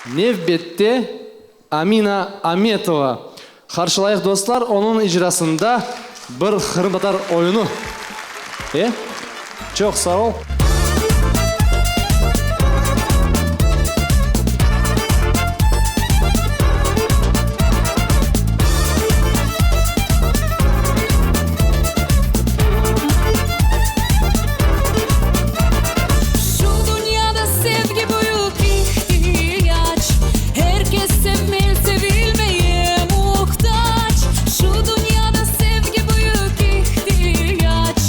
Nevbette Amina Ametova. Qarşılayıq, dostlar, onıñ icrasında bir qırımtatar oyunı. E? Çoq sağ ol. Şu dünyada sevgi büyük ihtiyac, Er kes sevmeli, sevilmeye muhtac. Şu dünyada sevgi büyük ihtiyac,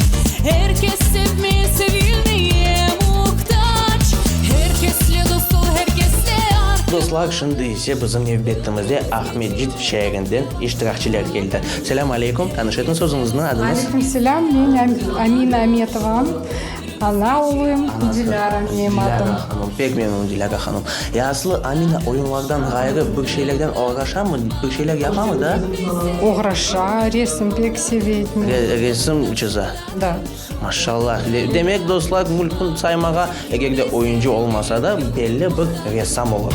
Er kes sevmeli, sevilmeye muhtac. Er kesle dost ol, er kesle arqadaş. Dostlar, şimdi ise bizim nevbetimizde Aqmescit şeerinden iştirakçiler keldi. Selâm aleyküm, tanış etiñiz özüñizni, adıñız? Aleyküm selâm, men Amina Ametovam, ana oğluyım, Dilâra menim adım. Dilâra hanım, pek memnun, Dilâra hanım. Ya aslı Amina oyunlardan ğayrı bir şeylerden oğraşamı, bir şeyler yapamı da? Oğraşa, resim pek seve. Resim çıza? Da. Maşallah. Demek, dostlar, mülkün saymağa, eger de oyuncı olmasa da, belli bir ressam olur.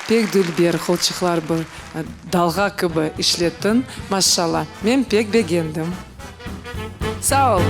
Pek dülber, qılçıqlar bir dalğa kibi işlettiñ, maşallah, men pek begendim. Sağ ol!